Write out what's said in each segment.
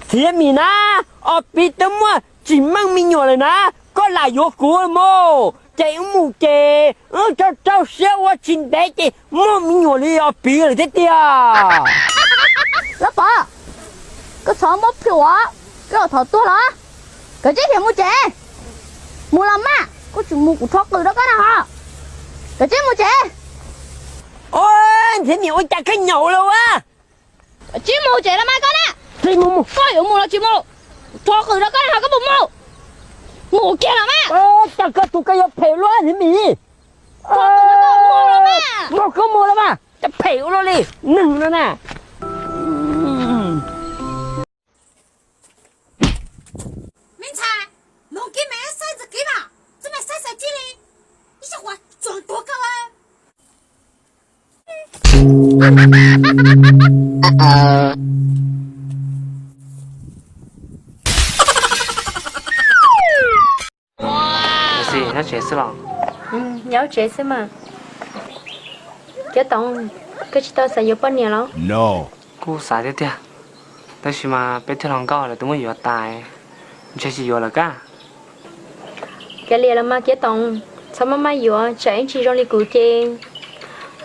Txiv Mim na, Os Piv twb muaj tsis meej me nyuam lawm na, koj lam yuav kuv mus, ces wb mus ces wb rau rau siab ua tsis ntev ces muaj me nyuam li Os Piv lawm thiab tiag. Laj Pov, koj txhob muab plhuav, koj thov tuag los. Kav tsij khiav mus tsev. Mus los mas, koj tsis mus kuv rho qws rau koj na ho. Kav tsij mus tsev. Ua, Txiv Mim ua cas koj nyaum lawm ua? Kav tsij mus tsev los mas koj na. Tsis mus mus. Koj yuav mus los tsis mus? Kuv rho qws rau koj na ho koj puas mus? Mus kiag los mas. Cas koj tus koj yuav phem luaj Txiv Mim. Mus koj mus los mas, cas phem ua luaj li neeg no na. Me ntxhais, no kiag me saib ntxim kiv mas, txoj me saib xav ci li, ib sab qhuav txuas tuag kawg. Xis, nyob tsev xwb los? Nyob tsev xwb mas. Kiav Toom, koj tsis tau xav yuav poj niam los? Kuj xav thiab tiag, tab sis mas peb thiaj los nkauj lawm twb muab yuav tas, ntshe tsis yuav lawm kab. Kav liam los mas Kiav Toom, txhob maj maj yuav, tsam ib ntsis zoo li kuv ces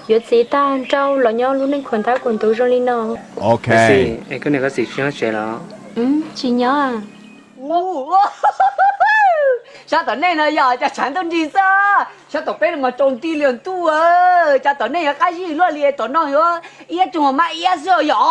yuav txiv tag nrauj los nyob lub neej khuam ntab khuam ntuv zoo li no. Xis, es koj niam koj txiv tsis nyob tsev los? Tsis nyob. Sab tom nej no yog cas tshav ntuj nrig xwb, sab tom peb no mas tsaus nti li ntuj. Cas tom nej yuav qab zib luaj li, tom no yuav iab tsuag mab iab xwb yom.